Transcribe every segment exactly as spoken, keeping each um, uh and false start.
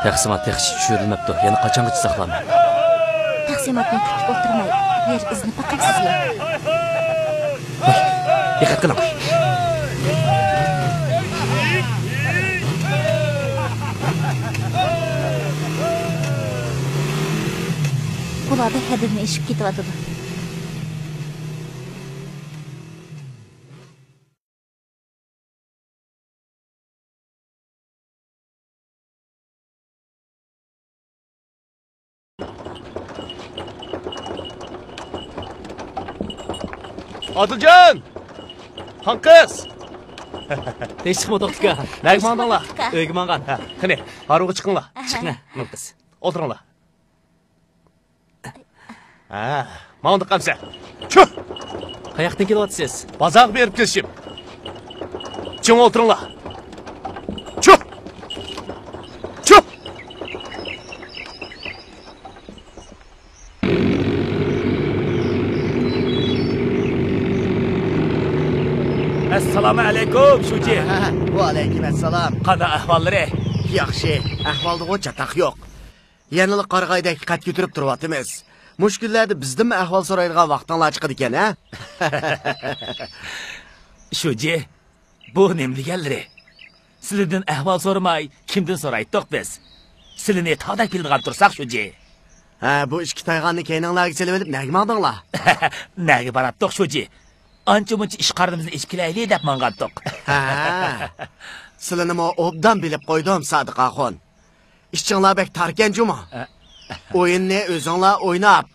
تەقسىمات تېخىچە چۈشۈرۈلمەپتۇ. يەنە قاچانغىچە ساقلايمەن؟ تەقسىماتنى كۈتۈپ ئولتۇرماي، بىر ئىزدىنىپ باقاي سىزگە. ۋاي، دىققەت قىلىڭ. بۇلاردا ھەددىدىن ئېشىپ كېتىۋاتىدۇ. ئادىلجان! خان قىز! تىنچلىقمۇ، توختى ئاكا؟ نەگە ماڭدىڭلار؟ ئۆيگە ماڭغان. ھە، قېنى، ھارۋىغا چىقىڭلار. چىقىڭ، خان قىز. ئولتۇرۇڭلار. ھە، ماڭدۇق ئەمسە. چۈ! قاياقتىن كېلىۋاتىسىز؟ بازارغا بېرىپ كېلىشىم. چىڭ ئولتۇرۇڭلار. چۈ! چۈ! ئەسسالامۇ ئەلەيكۇم، شۇجى. ۋەئەلەيكۇم ئەسسالام. قانداق ئەھۋاللىرى؟ ياخشى، ئەھۋالدىغۇ چاتاق يوق. يەنىلا قارىغايدەك قەد كۆتۈرۈپ تۇرۇۋاتىمىز. مۇشۇ كۈنلەردە بىزدىنمۇ ئەھۋال سورايدىغان ۋاقتىڭلار چىقىدىكەن، ھە؟ شۇجى، بۇ نېمە دېگەنلىرى؟ سىلىدىن ئەھۋال سورىماي، كىمدىن سورايتتۇق بىز؟ سىلىنى تاغدەك بىلىدىغان تۇرساق، شۇجى. ھە، بۇ ئىككى تايغاننى كەينىڭلارغا سېلىۋېلىپ نەگە ماڭدىڭلار؟ نەگە باراتتۇق، شۇجى؟ ئانچە-مۇنچە ئىش قارنىمىزنى ئېچىپ كېلەيلى دەپ ماڭغانتۇق. ھە، سىلىنىمۇ ئوبدان بىلىپ قويدۇم، سادىق ئاخۇن. ئىچىڭلار بەك تاركەن جۇمۇ. ئە. ئويۇننى ئۆزۈڭلار ئويناپ،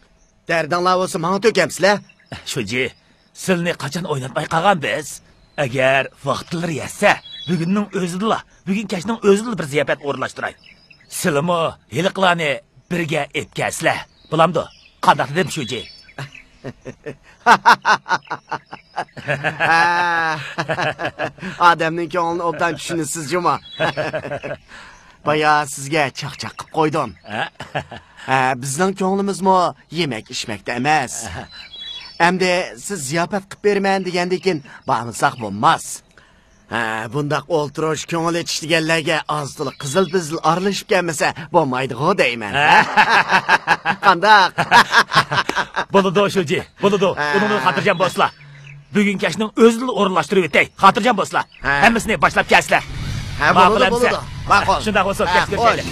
دەردىڭلار بولسا ماڭا تۆكەمسىلەر. شۇجى، سىلنى قاچان ئويناتماي قالغان بىز؟ ئەگەر ۋاقىتلىرى يەتسە، بۈگۈننىڭ ئۆزىدىلا، بۈگۈن كەچنىڭ ئۆزىدىلا بىر زىياپەت ئورۇنلاشتۇراي. سىلىمۇ ھېلىقىلارنى بىرگە ئېلىپ كەلسىلە. بولامدۇ؟ قانداق دېدىم، شۇجى؟ ھە. ئادەمنىڭ كۆڭلىنى ئوبدان چۈشىنىسىز جۇمۇ. بايا سىزگە چاقچاق قىپ قويدۇم. ھە؟ ھە، بىزنىڭ كۆڭلىمىزمۇ يېمەك ئىچمەكتە ئەمەس. ئەمدى سىز زىياپەت قىپ بېرىمەن دېگەندىن كېيىن بارمىساق بولماس. ھە، بۇنداق ئولتۇرۇش، كۆڭۈل ئېچىش دېگەنلەرگە ئاز-تولا قىزىل-پىزىل ئارىلىشىپ كەلمىسە بولمايدىغۇ دەيمەن. ھە؟ قانداق؟ بولىدۇ، شۇجى، بولىدۇ. ھە. ئۇنىڭدىن خاتىرجەم بولسىلا. بۈگۈن كەچنىڭ ئۆزىدىلا ئورۇنلاشتۇرۇۋېتەي. خاتىرجەم بولسىلا. ھە. ھەممىسىنى باشلاپ كەلسىلە. ھە، ماقۇل بولىدۇ، ئەمىسە. بولىدۇ. ماقۇل. شۇنداق بولسۇن، ھە، كەچتە خوش. كۆرۈشەيلى.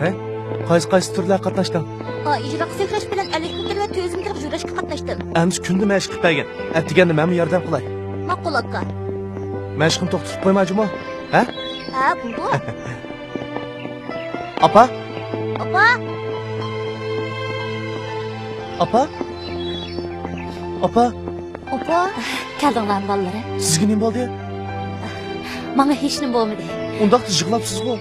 ھە؟ قايسى، قايسى تۈرلەرگە قاتناشتىڭ؟ ئا، يىراق سەكرەش بىلەن ئەللىك مېتىر ۋە تۆت يۈز مېتىرلىق يۈرۈشكە قاتناشتىم. ئەمدى كۈندە مەشىق قىلىپ بەرگىن. ئەتىگەندە مەنمۇ ياردەم قىلاي. ماقۇل، ئاكا. مەشىقنى توختىتىپ قويما جۇمۇ. ھە؟ ھە، بولىدۇ. ئاپا؟ ئاپا؟ ئاپا؟ ئاپا؟ ئاپا؟ كەلدىڭلارمۇ، بالىلىرىم؟ سىزگە نېمە بولدى؟ ماڭا ھېچنېمە بولمىدى. ئۇنداقتا يىغلاپسىزغۇ؟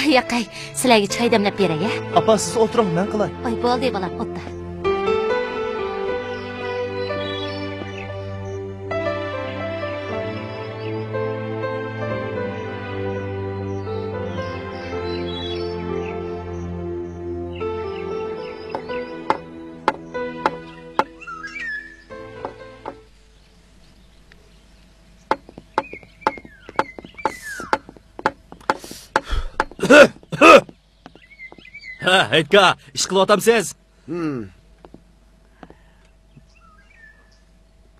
ياقەي، سىلەرگە چاي دەملەپ بېرەي، ھە؟ ئاپا، سىز ئولتۇرۇڭ، مەن قىلاي. ئاي، بولدى، بالام، ئولتۇر. ھە، ھېيتكا، ئىش قىلىۋاتامسىز؟ ھىم.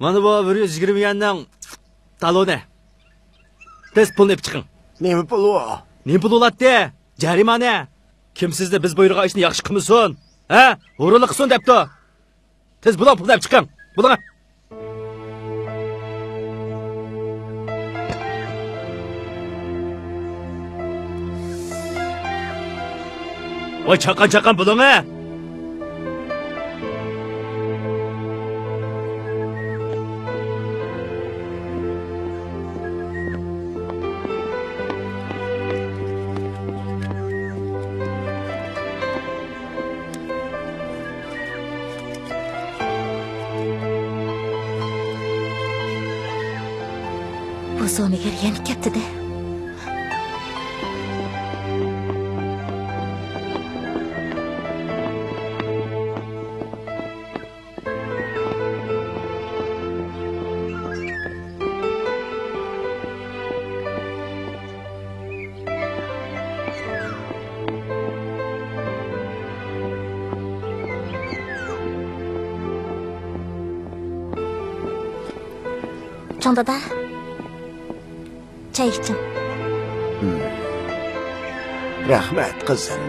مانا بۇ بىر يۈز يىگىرمە يۈەننىڭ تالونى. تېز پۇلنى ئېلىپ چىقىڭ. نېمە پۇل ئۇ؟ نېمە پۇل بولاتتى؟ جەرىمانە. كىم سىزنى بىز بۇيرۇغان ئىشنى ياخشى قىلمىسۇن؟ ھە؟ ھۇرۇنلۇق قىلسۇن دەپتۇ. تېز بولۇڭ، پۇلنى ئېلىپ چىقىڭ. بولۇڭ. ۋاي، چاققان، چاققان بولۇڭ، ھە! بۇ سودىگەر يەنە كەپتىدە. چوڭ دادا، چاي ئىچىڭ. رەھمەت، قىزىم.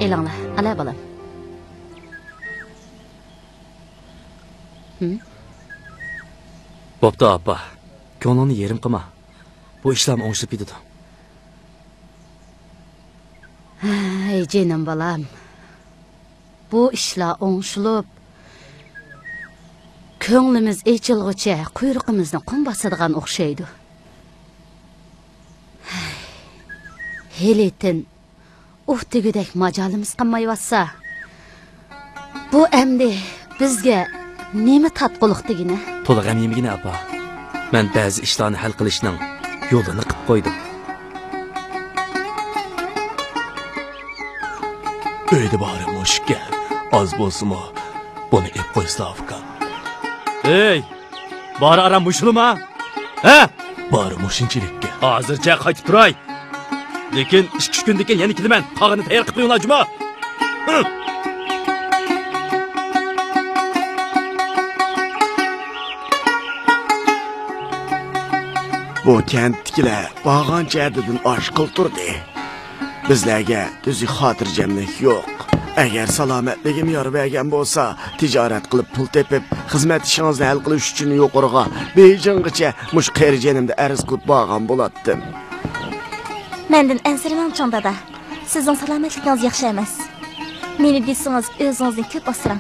ئېلىڭلار، ئالا بالام. ھىم؟ بوپتۇ، ئاپا. كۆڭلۈڭنى يېرىم قىلما. بۇ ئىشلارمۇ ئوڭشىلىپ كېتىدۇ. ھەي، جېنىم بالام. بۇ ئىشلار ئوڭشىلىپ، كۆڭلىمىز ئېچىلغۇچە قۇيرۇقىمىزنى قۇم باسىدىغان ئوخشايدۇ. ھەي، ھېلىتىن ئۇھ دېگۈدەك ماجالىمىز قالمايۋاتسا، بۇ ئەمدى بىزگە نېمە تارتقۇلۇق دېگىنە؟ تولا غەم يېمىگىنە، ئاپا. مەن بەزى ئىشلارنى ھەل قىلىشنىڭ يولىنى قىپ قويدۇم. ئۆيدە بارى مۇشۇكەن. ئاز بولسىمۇ، بۇنى ئېپ قويسىلا، ئۇكام. ھەي! بارى ئاران مۇشۇلىما؟ ھە؟ بارى مۇشۇنچىلىككەن. ھازىرچە قايتىپ تۇراي. لېكىن ئىككى-ئۈچ كۈندىن كېيىن يەنە كېلىمەن. قالغىنىنى تەييار قىلىپ قويۇڭلار، جۇمۇ. ھە. بۇ كەنتتىكىلەر بارغانچە ھەددىدىن ئاشقىلى تۇردى. بىزلەرگە تۈزۈك خاتىرجەملىك يوق. ئەگەر سالامەتلىكىم يار بەرگەن بولسا، تىجارەت قىلىپ پۇل تېپىپ، خىزمەت ئىشىڭىزنى ھەل قىلىش ئۈچۈن يۇقىرىغا بېيجىڭغىچە مۇشۇ قېرى جېنىمدا ئەرز قىلىپ بارغان بولاتتىم. مەندىن ئەنسىرىمەڭ، چوڭ دادا. سىزنىڭ سالامەتلىكىڭىز ياخشى ئەمەس. مېنى دېسىڭىز، ئۆزىڭىزنى كۆپ ئاسراڭ.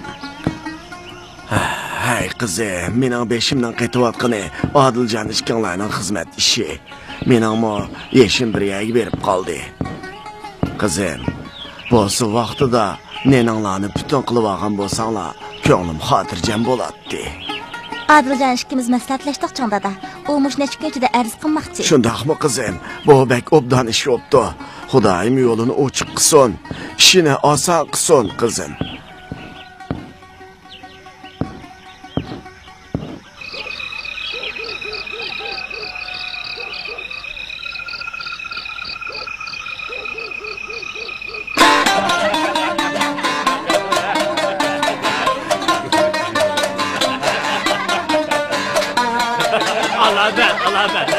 ھەي، قىزىم، مېنىڭ بېشىمنىڭ قېتىۋاتقىنى ئادىلجان ئىككىڭلارنىڭ خىزمەت ئىشى. مېنىڭمۇ يېشىم بىر يەرگە بېرىپ قالدى. قىزىم، بولسا ۋاقتىدا نېنىڭلارنى پۈتۈن قىلىۋالغان بولساڭلار، كۆڭلۈم خاتىرجەم بولاتتى. ئادىلجان ئىككىمىز مەسلىھەتلەشتۇق، چوڭ دادا. ئۇ مۇشۇ نەچچە كۈن ئىچىدە ئەرز قىلماقچى. شۇنداقمۇ، قىزىم؟ بۇ بەك ئوبدان ئىش بوپتۇ. خۇدايىم يولىنى ئوچۇق قىلسۇن، ئىشىنى ئاسان قىلسۇن، قىزىم. ئالامەت، ئالامەت.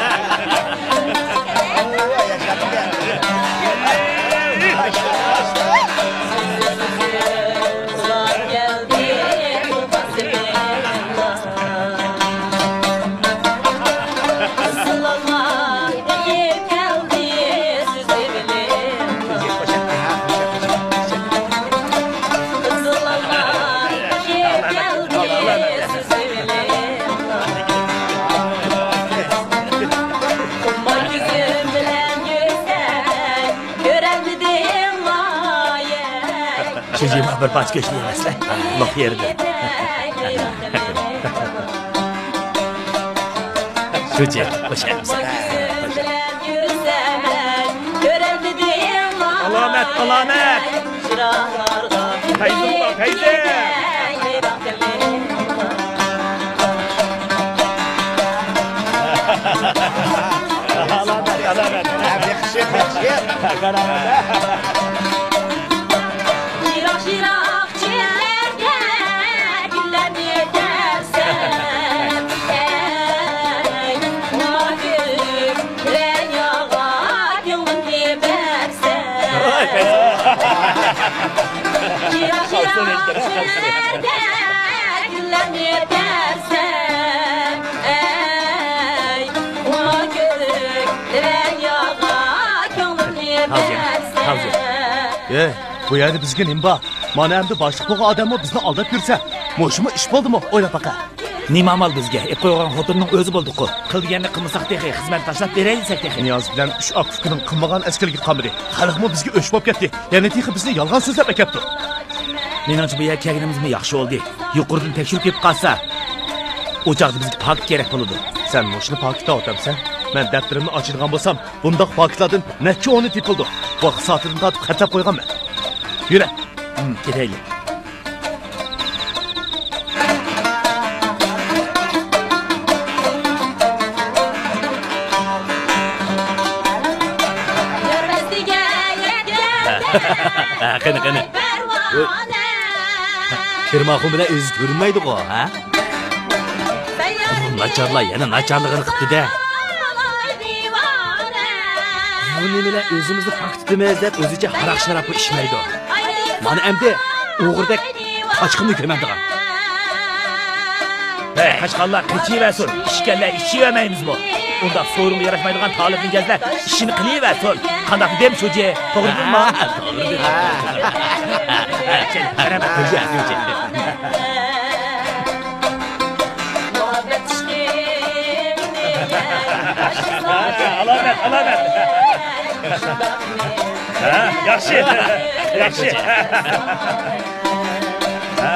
شۇجىما بىر پارچە گۆشنى يېمەسلە. مىخ يېرىدە. شۇجى، خوش كەپسىز. ئالامەت، ئالامەت. پەيزى بولا، پەيزى. ئالامەت، ئالامەت. ياخشى، ياخشى. يىراق، يىراق چۆللەردە گۈللەرنى تەرسەم، ئەي، مانا گۈل دۇنياغا كۆڭلۈمنى بەرسەم. يىراق، يىراق چۆللەردە گۈللەرنى تەرسەم، ئەي، مانا گۈل دۇنياغا كۆڭلۈمنى بەرسەم. ئەي، بۇ يەردە بىزگە نېمە بار؟ مانا ئەمدى باشلىق بولغان ئادەممۇ بىزنى ئالداپ يۈرسە، مۇشۇمۇ ئىش بولدىمۇ؟ ئويلاپ باقە. نېمە ئامال بىزگە؟ ئېلىپ قويغان خوتۇننىڭ ئۆزى بولدۇققۇ. قىل دېگەننى قىلمىساق تېخى، خىزمەتنى تاشلاپ بېرەيلى دېسەك تېخى. نىياز بىلەن ئۈچ ئاكا ئۇكىنىڭ قىلمىغان ئەسكىلىكى قالمىدى. خەلقمۇ بىزگە ئۆچ بولۇپ كەتتى. يەنە تېخى بىزنى يالغان سۆزلەپ ئەكەپتۇ. مېنىڭچە بۇ يەرگە كەلگىنىمىزمۇ ياخشى بولدى. يۇقىرىدىن تەكشۈرۈپ كېلىپ قالسا، ئۇ چاغدا بىزگە پاكىت كېرەك بولىدۇ. سەن مۇشۇنى پاكىت دەۋاتامسەن؟ مەن دەپتىرىمنى ئاچىدىغان بولسام، بۇنداق پاكىتلاردىن نەچچە ئونى تېپىلىدۇ. ۋاقىت سائىتىدىن تارتىپ خەتلەپ قويغانمەن. يۈرە. ھىم، كېتەيلى. ھە، قېنى، قېنى. كىرماخۇن بىلەن ئۆزى كۆرۈنمەيدىغۇ، ھە؟ ناچارلار يەنە ناچارلىقىنى قىپتۇ-دە. بۇ نېمىلەر ئۆزىمىزنى پاك تۇتىمىز دەپ ئۆزىچە ھاراق-شارابقا ئىچمەيدۇ. مانا ئەمدى ئوغرىدەك قاچقىننى كۆمەمدىغان. ھەي، قاچقانلار قېچىۋەرسۇن، ئىچكەنلەر ئىچىۋەرمەيمىزمۇ؟ ئۇنداق سورۇنغا ياراشمايدىغان تالىپ مىجەزلەر ئىشىنى قىلىۋەرسۇن. قانداق دېدىم، شۇجى؟ توغرا دېدىممۇ؟ ھە، توغرا دېدىڭ. ھە، ھە، ھە. ئالامەت، ئالامەت. ھە، ياخشى، ياخشى. ھە.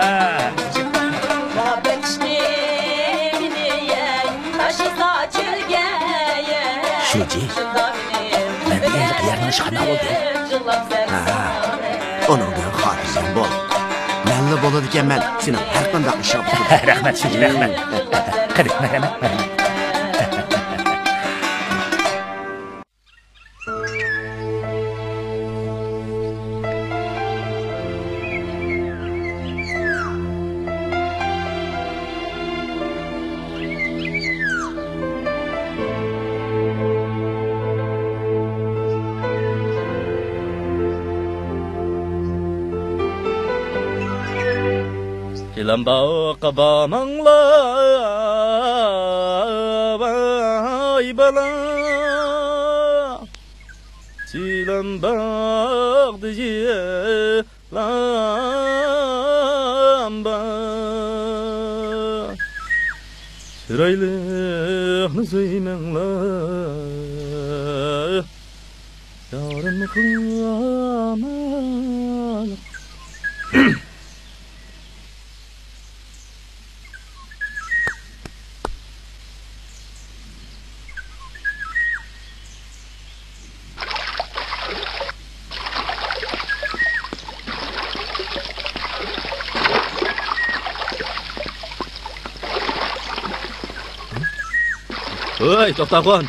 شۇجى، مەن دېگەن قەيەرنىڭ ئىشى قانداق بولدى؟ ھە، ئۇنىڭدىن خاتىرجەم بول. مەنلا بولىدىكەنمەن سېنىڭ ھەر قانداق ئىشىڭ. رەھمەت، شۇجى، رەھمەت. قېنى، مەرھەمەت، مەرھەمەت. يىلان باغقا بارماڭلار، ۋاي بالا. يىلان باغدا يىلان بار. چىرايلىقنى سۆيمەڭلار، يارىمغا ئامانلىق. ھوي، توختاخۇن!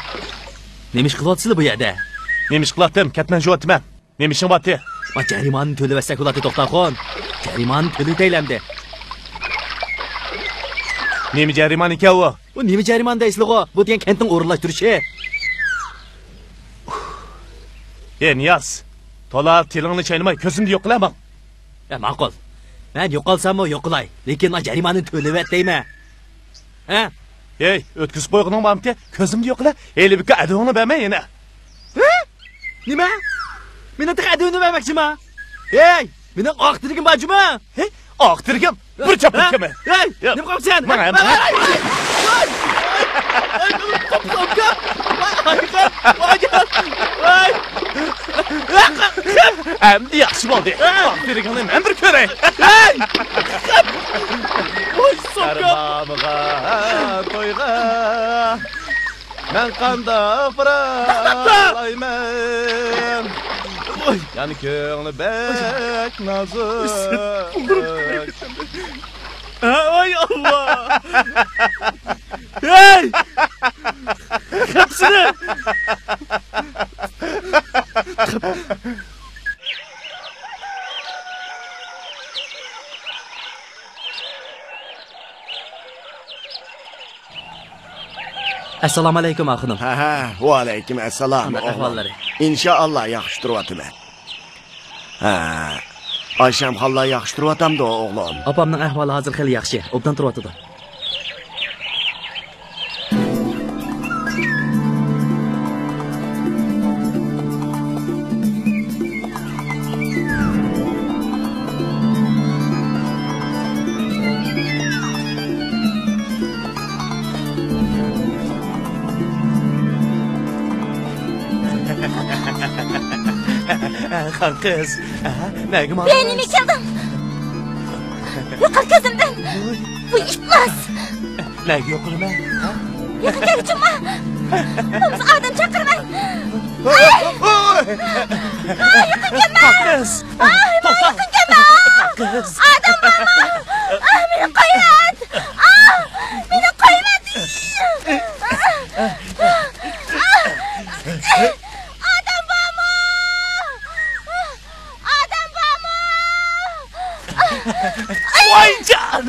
نېمە ئىش قىلىۋاتىسىلەر بۇ يەردە؟ نېمە ئىش قىلاتتىم؟ كەتمەن، جۇۋاتىمەن. نېمە ئىشىڭ بارتى؟ ما جەرىمانىنى تۆلىۋەتسەك بولاتتى، توختاخۇن. جەرىمانىنى تۆلىۋېتەيلى ئەمدى. نېمە جەرىمانە ئىكەن ئۇ؟ ئۇ نېمە جەرىمانە دەيسىلىغۇ؟ بۇ دېگەن كەنتنىڭ ئورۇنلاشتۇرۇشى. ئى نىياز، تولا تىلىڭنى چاينىماي كۆزۈمدە يوق قىلە ماڭ. يا ماقۇل. مەن يوقالساممۇ يوقىلاي، لېكىن ما جەرىمانىنى تۆلىۋەت دەيمەن. ھە؟ ھەي، ئۆتكۈزۈپ قويغىنىڭ بارمىكى؟ كۆزۈمدە يوق قىلە. ھېلى بىكا ئەدىۋىڭنى بەرمەي يەنە. ھە؟ نېمە؟ مېنىڭ تېخى ئەدىۋىمنى بەرمەكچىما؟ ھەي، مېنىڭ ئاق تىرىكىم بار جۇما. ھەي، ئاق تىرىكىڭ؟ بىر چاپلىق كەمە. ھەي، ياق. نېمە قىلىسەن؟ ماڭا ھەم. ھەي، ھەي، ھەي، ھەي، ھەي، ئەمدى ياخشى بولدى. ھەي. ئاق تىرىكىڭنى مەن بىر كۆرەي. ھەي! ۋاي، سوكا! ئەربابىغا تويغا مەن قانداق بارالايمەن؟ ۋاي. يەنە كۆڭلى بەك نازۇك. ھە، ۋاي ئاللا! ھەي! قاپسىنى! ئەسسالامۇ ئەلەيكۇم، ئاخۇنۇم. ھە، ھە، ۋەئەلەيكۇم ئەسسالام، قانداق ئوغلۇم. ئەھۋاللىرى؟ ئىنشائاللا، ياخشى تۇرۇۋاتىمەن. ھە، ئايشەمخانلار ياخشى تۇرۇۋاتامدۇ، ئوغلۇم؟ ئاپامنىڭ ئەھۋالى ھازىر خېلى ياخشى، ئوبدان تۇرۇۋاتىدۇ. خان قىز، ئەھە، نەگە ماڭدىڭ؟ بەينىمگە كەلدىڭ. يوقال كۆزۈمدىن. بۇ ئىپلاس. نەگە يوقىلىمەن؟ يېقىن كەلگۈچىما؟ بولمىسا ئادەم چاقىرىمەن. ئاي! ئاي، يېقىن كەلمە. خان قىز. ئاي، توختا. يېقىن كەلمە. خان قىز. ئادەم بارمۇ؟ ئاي، مېنى قويۇۋەت. ئاي، مېنى قويۇۋەت. ئادەم بارمۇ؟ ئادەم بارمۇ؟ ۋايجان!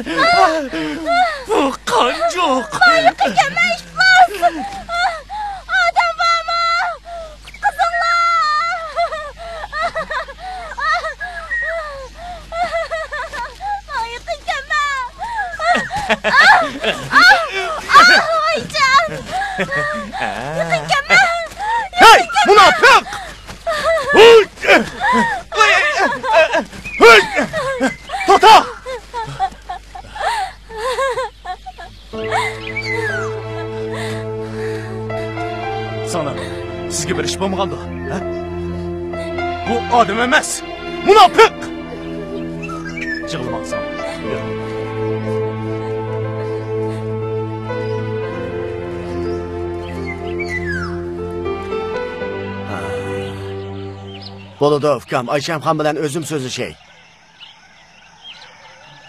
بۇ قانجۇق! يېقىن كەلمە، ئىپلاس! ئادەم بارمۇ؟ قۇتقۇزۇڭلار! ماڭا يېقىن كەلمە! ئاھ! ئاھ! ئاھ! ۋايجان! يېقىن كەلمە! ھەي، مۇناپىق! ھۇي! ھۇي! توختا! ساڭا سىزگە بىر ئىش بولمىغاندۇ؟ ھە؟ بۇ ئادەم ئەمەس! مۇناپىق! يىغلىماڭ ساڭا. بولىدۇ، ئۇكام، ئايشەمخان بىلەن ئۆزۈم سۆزلىشەي.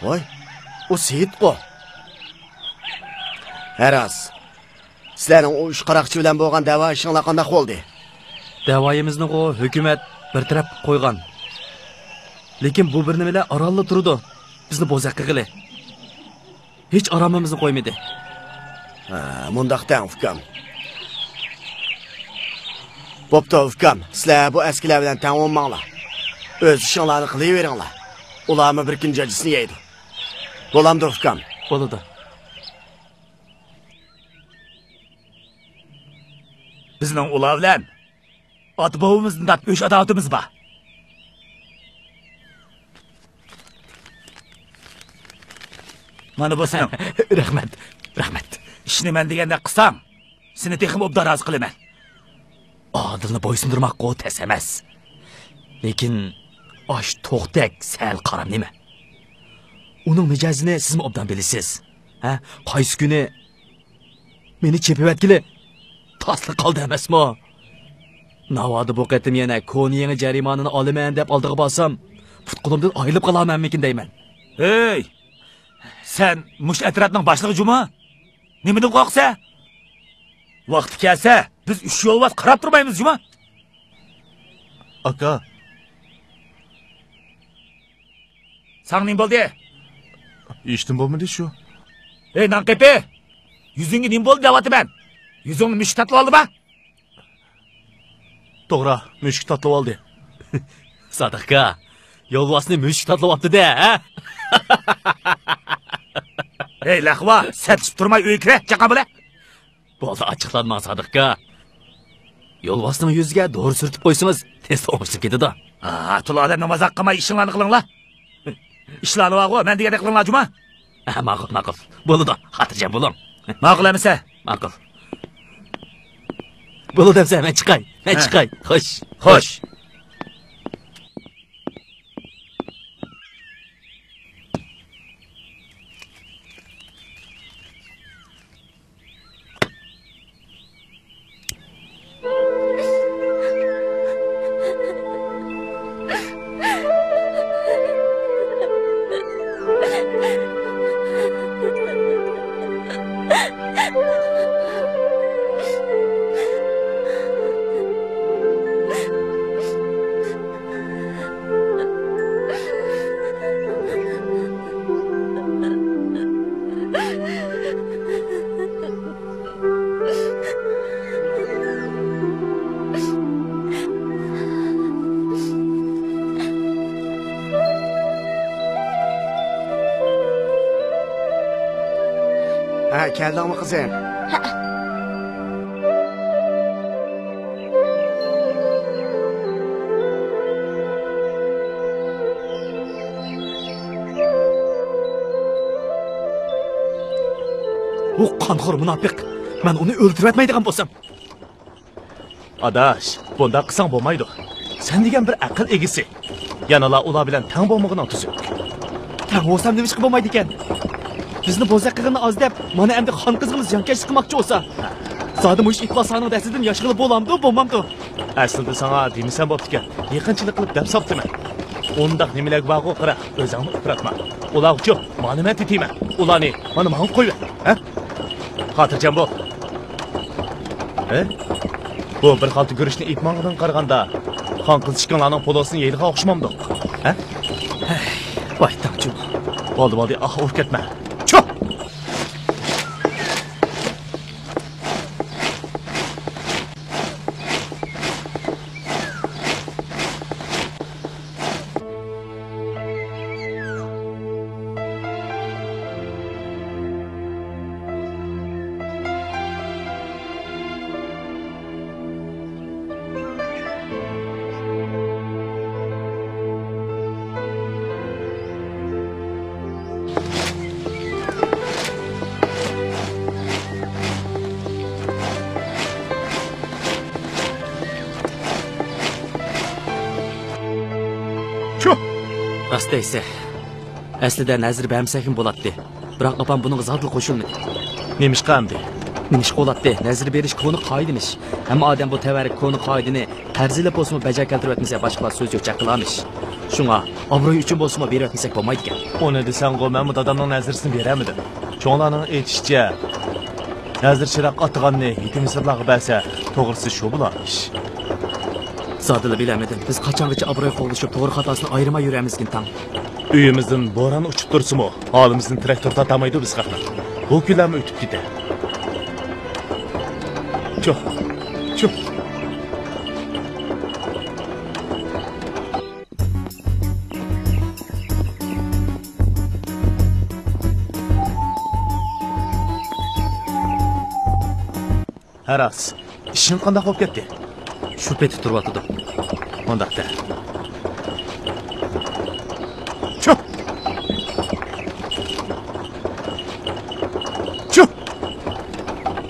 ۋاي، ئۇ سېيىتقۇ. ھەراس. سىلەرنىڭ ئۇ ئۈچ قاراقچى بىلەن بولغان دەۋا ئىشىڭلار قانداق بولدى؟ دەۋايىمىزنىغۇ ھۆكۈمەت بىر تەرەپ قىلىپ قويغان. لېكىن بۇ بىر نېمىلەر ئارانلا تۇرىدۇ، بىزنى بوزەك قىلغىلى. ھېچ ئارامىمىزنى قويمىدى. ھە، مۇنداق دەڭ، ئۇكام. بوپتۇ، ئۇكام، سىلەر بۇ ئەسكىلەر بىلەن تەڭ بولماڭلار. ئۆز ئىشىڭلارنى قىلىۋېرىڭلار. ئۇلارمۇ بىر كۈن جاجىسىنى يەيدۇ. بولامدۇ، ئۇكام؟ بولىدۇ. بىزنىڭ ئۇلار بىلەن ئاتا-بوۋىمىزدىن تارتىپ ئۆچ-ئاداۋىتىمىز بار. مانا بۇ سېنىڭ. رەھمەت، رەھمەت. ئىشنى مەن دېگەندەك قىلساڭ، سېنى تېخىمۇ ئوبدان رازى قىلىمەن. ئادىلنى بويسۇندۇرماققۇ تەس ئەمەس. لېكىن ئاش توختەك سەل قارام نېمە. ئۇنىڭ مىجەزىنى سىزمۇ ئوبدان بىلىسىز. ھە؟ قايسى كۈنى مېنى چېپىۋەتكىلى تاسلا قالدى ئەمەسمۇ؟ ناۋادا بۇ قېتىم يەنە كونا يېڭى جەرىمانىنى ئالىمەن دەپ ئالدىغا بارسام، پۇت-قولۇمدىن ئايرىلىپ قالارمەنمىكىن دەيمەن. ھەي! سەن مۇشۇ ئەترەتنىڭ باشلىقى جۇما؟ نېمىدىن قورقىسەن؟ ۋاقتى كەلسە، بىز ئۈچ يولۋاس قاراپ تۇرمايمىز جۇما؟ ئاكا. ساڭا نېمە بولدى؟ ھېچنېمە بولمىدى شۇ. ھەي، نان قېپى! يۈزۈڭگە نېمە بولدى دەۋاتىمەن؟ يۈزۈڭنى مۈشۈك تاتىلىۋالدىما؟ توغرا، مۈشۈك تاتىلىۋالدى. سادىق ئاكا، يولۋاسنى مۈشۈك تاتىلىۋاپتۇ-دە، ھە؟ ھەي، لەقۋا، سەتلىشىپ تۇرماي ئۆيگە كىرە، چاققان بولە. بولدى، ئاچچىقلانماڭ، سادىق ئاكا. يولۋاسنىڭ يۈزىگە دورا سۈرتۈپ قويسىڭىز، تېزلا ئوڭشىلىپ كېتىدۇ. ھا، تولا ئادەمنى مازاق قىلماي ئىشىڭلارنى قىلىڭلار. ئىشلارنى بارغۇ، مەن دېگەندەك قىلىڭلار جۇما. ھە، ماقۇل، ماقۇل. بولىدۇ، خاتىرجەم بولۇڭ. ماقۇل ئەمىسە. ماقۇل. بولىدۇ ئەمىسە، مەن چىقاي. مەن ھە. چىقاي. خوش. خوش. ھە، كەلدىڭمۇ قىزىم؟ ھە. بۇ قانخور مۇناپىق. مەن ئۇنى ئۆلتۈرۈۋەتمەيدىغان بولسام. ئاداش، بۇنداق قىلساڭ بولمايدۇ. سەن دېگەن بىر ئەقىل ئىگىسى. يەنىلا ئۇلار بىلەن تەڭ بولمىغىنىڭ تۈزۈك. تەڭ بولسام نېمە ئىشقا بولمايدىكەن؟ بىزنى بوزەك قىلغىنى ئاز دەپ، مانا ئەمدى خان قىزىغىمۇ زىيانكەشلىك قىلماقچى بولسا. زادى مۇشۇ ئىپلاسلارنىڭ دەستىدىن ياشىغىلى بولامدۇ، بولمامدۇ؟ ئەسلىدە ساڭا دېمىسەم بوپتىكەن، يېقىنچىلىق قىلىپ دەپ ساپتىمەن. ئۇنداق نېمىلەرگە بارغۇ قارا، ئۆزۈڭنى ئۇپراتما. ئۇلارغىچۇ مانا مەن تېتىيمەن. ئۇلارنى مانا ماڭا قويۇۋەت. ھە؟ خاتىرجەم بول. ھە؟ بۇ بىر خالتا گۈرۈچنى ئېلىپ ماڭغىنىڭغا قارىغاندا، خان قىز ئىككىڭلارنىڭ پولۇسىنى يەيدىغان ئوخشىمامدۇق؟ ھە؟ ۋاي تاڭ جۇمۇ. بولدى، بولدى، ئاھ، ئۇرۇپ كەتمە. چۇھ! چۇھ! راست دەيسەن. ئەسلىدە نەزىر بەرمىسەكمۇ بولاتتى. بىراق ئاپام بۇنىڭغا زادىلا قوشۇلمىدى. نېمىشقا ئەمدى؟ نېمىشقا بولاتتى؟ نەزىر بېرىش كونا قائىدىمىش. ھەممە ئادەم بۇ تەۋەررۈك كونا قائىدىنى قەرز ئېلىپ بولسىمۇ بەجا كەلتۈرۈۋەتمىسە، باشقىلار سۆز يوق چاققىلارمىش. شۇڭا ئابرۇي ئۈچۈن بولسىمۇ بېرىۋەتمىسەك بولمايدىكەن. ئۇنى دېسەڭغۇ، مەنمۇ دادامنىڭ نەزىرىسىنى بېرەلمىدىم. چوڭلارنىڭ ئېيتىشىچە، نەزىر چىراغ ئاتىغاننى يېتىم يېسىرلارغا بەرسە، توغرىسى شۇ بولارمىش. زادىلا بىلەلمىدىم. بىز قاچانغىچە ئابرۇي قوغلىشىپ، توغرا خاتاسىنى ئايرىماي يۈرەمىزكىن تاڭ. ئۆيىمىزدىن بوران ئۇچۇپ تۇرسىمۇ، ھالىمىزدىن تىراكتور تارتالمايدۇ بىز خەقنىڭ. بۇ كۈنلەرمۇ ئۆتۈپ كېتە. چۇھ، چۇھ. ھە راست. ئىشىڭ قانداق بولۇپ كەتتى؟ شۇ پېتى تۇرۇۋاتىدۇ. مۇنداق دە. چۇھ! چۇھ!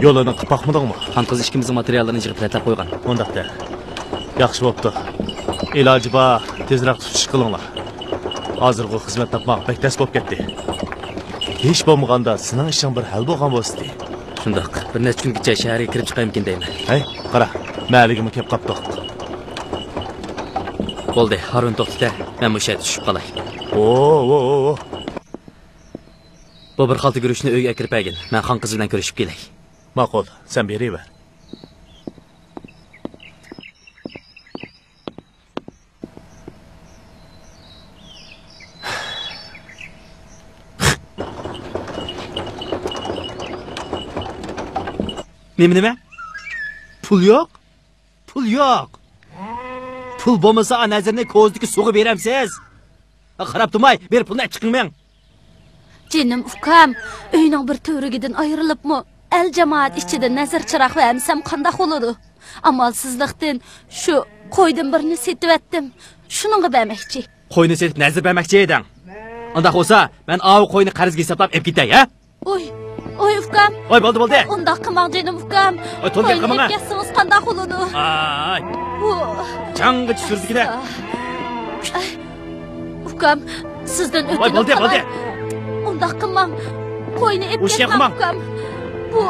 يولىنى قىلىپ باقمىدىڭمۇ؟ خان قىز ئىككىمىزنىڭ ماتېرىياللىرىنى يىغىپ رەتلەپ قويغان. مۇنداق دە. ياخشى بوپتۇ. ئىلاجى بار، تېزرەك تۇتۇش قىلىڭلار. ھازىرغۇ خىزمەت تاپماق بەك تەس بولۇپ كەتتى. ھېچ بولمىغاندا سېنىڭ ئىشىڭ بىر ھەل بولغان بولسىدى. شۇنداق، بىر نەچچە كۈنگىچە شەھەرگە كىرىپ چىقايمىكىن دەيمەن. ھەي، قارا، مەھەللىگىمۇ كېلىپ قاپتۇق. بولدى، ھارۇن توختىتە، مەن مۇشۇ يەردە چۈشۈپ قالاي. ۋو، ۋو، ۋو، ۋو. بۇ بىر خالتا گۈرۈچنى ئۆيگە ئەكىرىپ بەرگىن، مەن خان قىز بىلەن كۆرۈشۈپ كېلەي. ماقۇل، سەن بېرىۋەر. نېمە، نېمە؟ پۇل يوق؟ پۇل يوق. پۇل بولمىسا، نەزىرنى كوزىدىكى سۇغا بېرەمسىز؟ قاراپ تۇرماي، بېرىپ پۇلنى ئەپ چىقىڭ مەن. جېنىم ئۇكام، ئۆينىڭ بىر تۈۋرۈكىدىن ئايرىلىپمۇ، ئەل جامائەت ئىچىدە نەزىر چىراغ بەرمىسەم قانداق بولىدۇ؟ ئامالسىزلىقتىن شۇ قويدىن بىرنى سېتىۋەتتىم. شۇنىڭغا بەرمەكچى. قوينى سېتىپ نەزىر بەرمەكچى ئىدىڭ. ئۇنداق بولسا، مەن ئاۋۇ قوينى قەرزگە ھېسابلاپ ئېلىپ كېتەي، ھە؟ ئوي، ئوي، ئۇكام. ئوي، بولدى، بولدى. ئۇنداق قىلماڭ، جېنىم ئۇكام. ئوي، تولا گەپ قىلماڭ، ھە. قوينى ئەپ كەتسىڭىز قانداق بولىدۇ؟ ئاي. ئۇ. جاڭغىچە سۈردىگىنە. ئۇكام، سىزدىن ئۆتۈنۈپ قالاي. ۋاي، بولدى، بولدى. ئۇنداق قىلماڭ. قوينى ئېلىپ كەتمەڭ، ئۇكام. بۇ،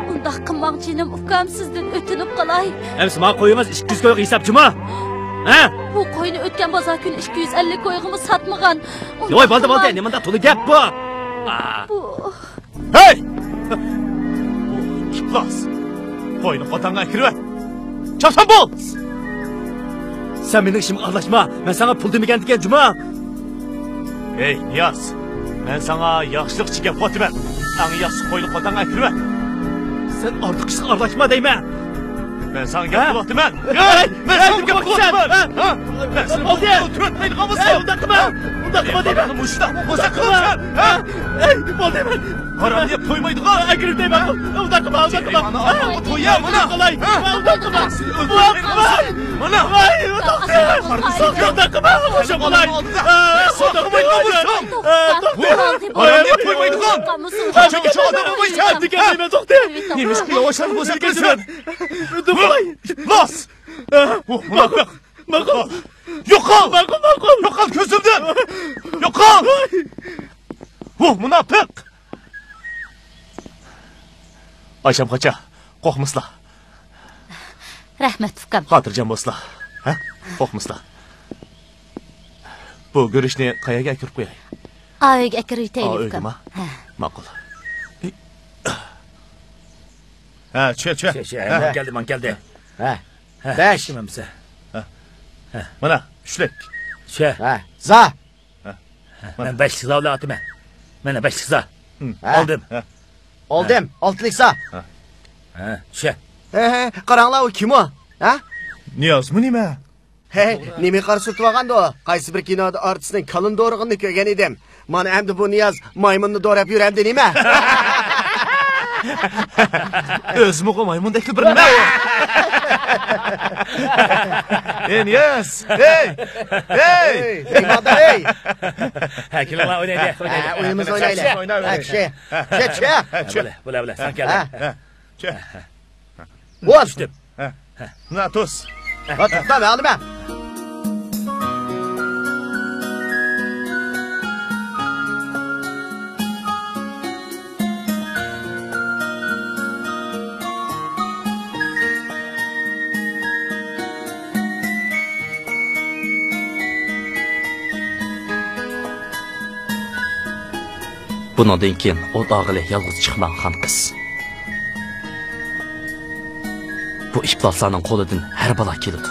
ئۇنداق قىلماڭ، جېنىم ئۇكام، سىزدىن ئۆتۈنۈپ قالاي. ئەمسە ماڭا قويىڭىز ئىككى يۈز كويغا ھېسابچىمۇ؟ ھە؟ بۇ قوينى ئۆتكەن بازار كۈنى ئىككى يۈز ئەللىك كويغىمۇ ساتمىغان. ۋاي، بولدى، بولدى. نېمانداق تولا گەپ بۇ؟ بۇ. ھەي! ئىپلاس! قوينى قوتانغا ئەكىرىۋەت! چاپسان بول! سەن مېنىڭ ئىشىمغا ئارىلاشما! مەن ساڭا پۇل دېمىگەنتىكەن جۇما! ھەي، نىياز! مەن ساڭا ياخشىلىقچە گەپ قىلىۋاتىمەن! ئەڭ ياخشىسى قوينى قوتانغا ئەكىرىۋەت! سەن ئارتۇق ئىشقا ئارىلاشما دەيمەن! مەن ساڭا گەپ قىلىۋاتىمەن! ھەي! مەن ساڭا گەپ قىلىۋاتىمەن! ھە؟ مەن سېنى بولدى! ئۆلتۈرۈۋەتمەيدىغان بولسام! ھەي، ئۇنداق قىلما! ئۇنداق قىلما دەيمەن! مۇشۇنداق بولسا قىلىمەن! ھە؟ ھەي، بولدى! ھارام يەپ تويمايدىغان! ئەكىرىپ دەيمەن! ئۇنداق قىلما! ئۇنداق قىلما! مانا ئاپامغا توي يا، مانا! ھە؟ ئۇنداق قىلما! سېنى ئۆلتۈرۈۋەتمەيدىغان بولسام! مانا! ۋاي! ئۇنداق قىلما! ئۇنداق قىلما! ھە؟ توختاڭ! توختاڭ! ھارام يەپ تويمايدىغان! قاچان شۇ ئادەم بولمايسەن! دېگەن دەيمەن، توختاڭ! نېمە ئىشقا ياۋاشلاپ بولسا كىرىسەن؟ توختاڭ! ئىپلاس! ھە؟ ئۇ مۇناپىق! ماقۇل. يوقال! ماقۇل، ماقۇل! يوقال كۆزۈمدىن! يوقال! ۋۇ مۇناپىق! ئايشەم قاچا، قورقمىسىلا. رەھمەت، ئۇكام. خاتىرجەم بولسىلا. ھە؟ قورقمىسىلا. بۇ گۈرۈچنى قەيەرگە ئەكىرىپ قوياي؟ ئا ئۆيگە ئەكىرىۋېتەيلى، ئا ئۆيگىما؟ ئۇكام. ھە. ماقۇل. ھە، چۈشە، چۈشە. چۈشە، چۈشە. ھە. مانا كەلدى، مانا كەلدى. ھە. ھە، بەش. كىم ئەمسە؟ ھە. مانا، ئۈچلۈك. چۈشە. ھە. زا. ھە. مەن بەشلىك زا بىلەن ئاتىمەن. مانا بەشلىك زا. ھە. ئالدىم. ھە. ئالدىم. ھە. ئالتىلىك زا. ھە. ھە، چۈشە. ھە، ھە، قاراڭلار، ئۇ كىم ئۇ؟ ھە؟ نىيازمۇ نېمە؟ ھەي، نېمە قارا سۈرتۈۋالغاندۇ؟ قايسى بىر كىنودا ئارتىسنىڭ كالىنى دورىغىنىنى كۆرگەن ئىدىم. مانا ئەمدى بۇ نىياز مايمۇننى دوراپ يۈرەمدى نېمە؟ ئۆزىمۇغۇ مايمۇندەكلا بىر نېمە ئۇ؟ ئەي نىياز! ئەي! ئەي! ئەي! نېمە بولدى، ئەي؟ ھە، كېلىڭلار، ئوينايلى، ئوينايلى. ھە، ئويۇنىمىزنى ئوينايلى. ئوينايلى. ھە، چۈشە. چۈشە، چۈشە. ھە، بولە، بولە، بولە، سەن كەل. ھە. ھە. چۈشە. ھە. بوز! چۈشتۈم. ھە. ھە. مانا توس. ھە. ھە، توختا، مەلۇم ھە. بۇنىڭدىن كېيىن ئوت ئاغىلى يالغۇز چىقماڭ، خان قىز. بۇ ئىپلاسلارنىڭ قولىدىن ھەر بالا كېلىدۇ.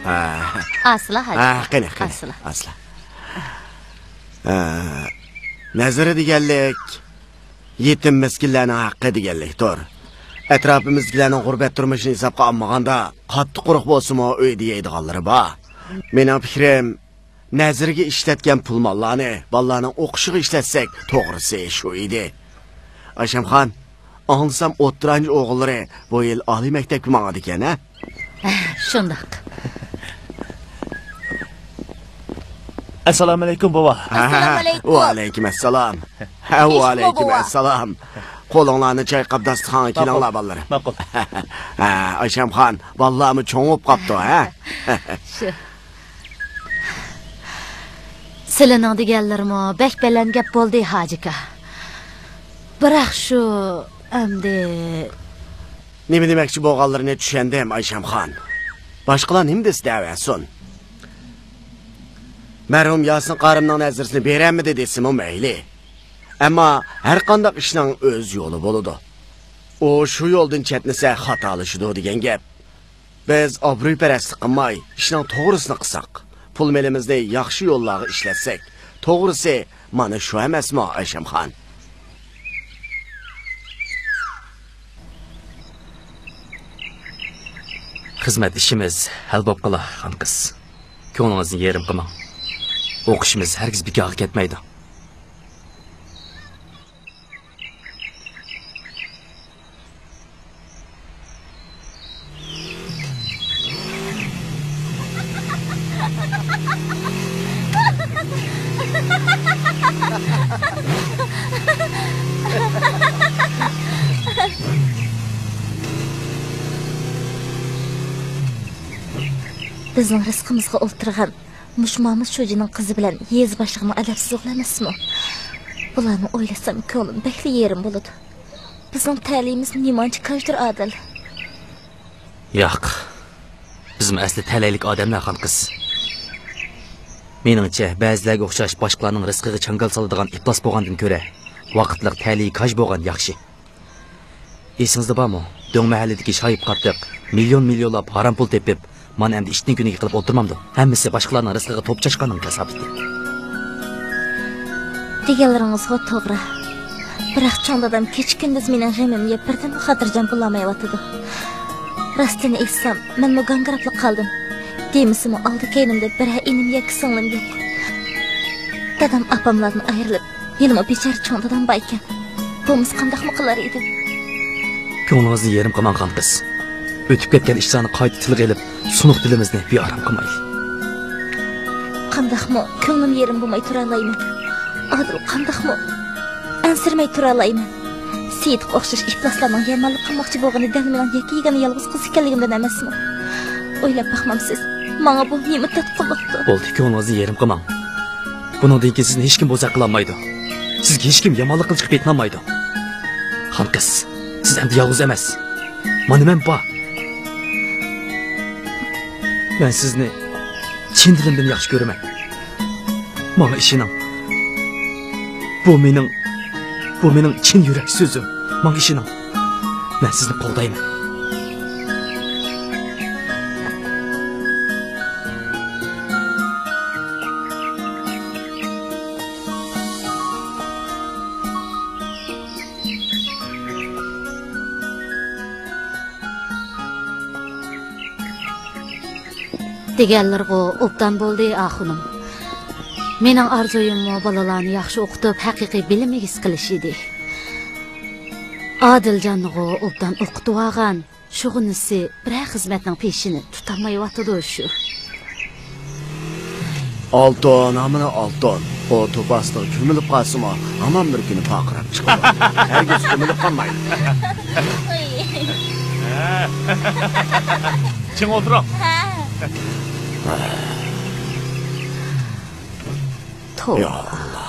ھە. ئاسىلا ھاجى. ھە، قېنى، قېنى. ئاسىلا. ئاسىلا. ھە، نەزىرى دېگەنلىك، يېتىم مىسكىنلەرنىڭ ھەققى دېگەنلىكتۇر. ئەتراپىمىزدىكىلەرنىڭ غۇربەت تۇرمۇشىنى ھېسابقا ئالمىغاندا، قاتتىق قۇرۇق بولسىمۇ، ئۆيدە يەيدىغانلىرى بار. مېنىڭ پىكرىم، نەزىرگە ئىشلەتكەن پۇل ماللارنى بالىلارنىڭ ئوقۇشىغا ئىشلەتسەك، توغرىسى شۇ ئىدى. ئايشەمخان، ئاڭلىسام، ئوتتۇرانچى ئوغۇللىرى بۇ يىل ئالىي مەكتەپكە ماڭىدىكەن، ھە؟ شۇنداق. ئەسسالامۇئەلەيكۇم، بوۋا. ئەسسالامۇئەلەيكۇم. ۋەئەلەيكۇم ئەسسالام. ھە، ئىشمۇ ۋەئەلەيكۇم بوۋا. ئەسسالام. قولۇڭلارنى چايقاپ، داستىخانغا كېلىڭلار، بالىلىرىم. ماقۇل. ھە، ئايشەمخان، بالىلارمۇ چوڭىيىپ قاپتۇ، ھە؟ شۇ. سىلىنىڭ دېگەنلىرىمۇ بەك بەلەن گەپ بولدى، ھاجىكا. بىراق شۇ، ئەمدى. نېمە دېمەكچى بولغانلىرىنى چۈشەندىم، ئايشەمخان. باشقىلار نېمە دېسە دەۋەرسۇن. مەرھۇم ياسىن قارىمنىڭ نەزىرىسىنى بېرەلمىدى دېسىمۇ مەيلى. ئەمما ھەرقانداق ئىشنىڭ ئۆز يولى بولىدۇ. ئۇ شۇ يولدىن چەتنىسە خاتالىشىدۇ دېگەن گەپ. بىز ئابرۇيپەرەسلىك قىلماي، ئىشنىڭ توغرىسىنى قىلساق، پۇل مېلىمىزنى ياخشى يوللارغا ئىشلەتسەك، توغرىسى مانا شۇ ئەمەسمۇ، ئايشەمخان؟ خىزمەت ئىشىمىز ھەل بوپ قالا، خان قىز. كۆڭلىڭىزنى يېرىم قىلماڭ. ئوقۇشىمىز ھەرگىز بىكارغا كەتمەيدۇ. بىزنىڭ رىزقىمىزغا ئولتۇرغان مۇشۇ مامۇت شۇجىنىڭ قىزى بىلەن يېزا باشلىقىنىڭ ئەدەپسىز ئوغلى ئەمەسمۇ؟ بۇلارنى ئويلىسام، كۆڭلۈم بەكلا يېرىم بولىدۇ. بىزنىڭ تەلىيىمىز نېمانچە كاجدۇر، ئادىل؟ ياق. بىزمۇ ئەسلى تەلەيلىك ئادەملەر، خان قىز. مېنىڭچە، بەزىلەرگە ئوخشاش باشقىلارنىڭ رىزقىغا چاڭگال سالىدىغان ئىپلاس بولغاندىن كۆرە، ۋاقىتلىق تەلىيى كاج بولغان ياخشى. ئېسىڭىزدە بارمۇ؟ دۆڭ مەھەللىدىكى شايىپ قاتتىق مىليون مىليونلاپ ھارام پۇل تېپىپ، مانا ئەمدى ئىتنىڭ كۈنىگە قېلىپ ئولتۇرمامدۇ؟ ھەممىسى باشقىلارنىڭ رىزقىغا توپا چاچقاننىڭ كاساپىتى. دېگەنلىرىڭىزغۇ توغرا. بىراق چوڭ دادام كېچە-كۈندۈز مېنىڭ غېمىمنى يەپ، بىردىنمۇ خاتىرجەم بولالمايۋاتىدۇ. راستىنى ئېيتسام، مەنمۇ گاڭگىراپلا قالدىم. دېمىسىمۇ، ئالدى كەينىمدە بىرەر ئىنىم ياكى سىڭلىم يوق. دادام ئاپاملاردىن ئايرىلىپ، ھېلىمۇ بىچارە چوڭ دادام بار ئىكەن. بولمىسا قانداقمۇ قىلار ئىدىم؟ كۆڭلىڭىزنى يېرىم قىلماڭ، خانقىز. ئۆتۈپ كەتكەن ئىشلارنى قايتا تىلغا ئېلىپ، سۇنۇق دىلىمىزنى بىئارام قىلمايلى. قانداقمۇ كۆڭلۈم يېرىم بولماي تۇرالايمەن؟ ئادىل، قانداقمۇ ئەنسىرىمەي تۇرالايمەن؟ سېيىتقا ئوخشاش ئىپلاسلارنىڭ يامانلىق قىلماقچى بولغىنى دەل مېنىڭ يەككە يېگانە يالغۇز قىز ئىكەنلىكىمدىن ئەمەسمۇ؟ ئويلاپ باقمامسىز، ماڭا بۇ نېمە تەتقۇلۇقتۇ؟ بولدى، كۆڭلىڭىزنى يېرىم قىلماڭ. بۇنىڭدىن كېيىن سىزنى ھېچكىم بوزەك قىلالمايدۇ. سىزگە ھېچكىم يامانلىق قىلىشقا پېتىنالمايدۇ. خانقىز، سىز ئەمدى يالغۇز ئەمەس. مانا مەن بار. مەن سىزنى چىن دىلىمدىن ياخشى كۆرىمەن. ماڭا ئىشىنىڭ. بۇ مېنىڭ، بۇ مېنىڭ چىن يۈرەك سۆزۈم. ماڭا ئىشىنىڭ. مەن سىزنى قوغدايمەن. دېگەنلىرىغۇ ئوبدان بولدى، ئاخۇنۇم. مېنىڭ ئارزۇيۇممۇ بالىلارنى ياخشى ئوقۇتۇپ، ھەقىقىي بىلىم ئىگىسى قىلىش ئىدى. ئادىلجاننىغۇ ئوبدان ئوقۇتۇۋالغان، شۇغىنىسى بىرەر خىزمەتنىڭ پېشىنى تۇتالمايۋاتىدۇ شۇ. ئالتۇن، ھامىنى ئالتۇن. ئۇ توپا ئاستىغا كۆمۈلۈپ قالسىمۇ، ھامان بىر كۈنى پارقىراپ چىقىدۇ. ھەرگىز كۆمۈلۈپ قالمايدۇ. چىڭ ئولتۇرۇڭ. توۋا. يا ئاللا.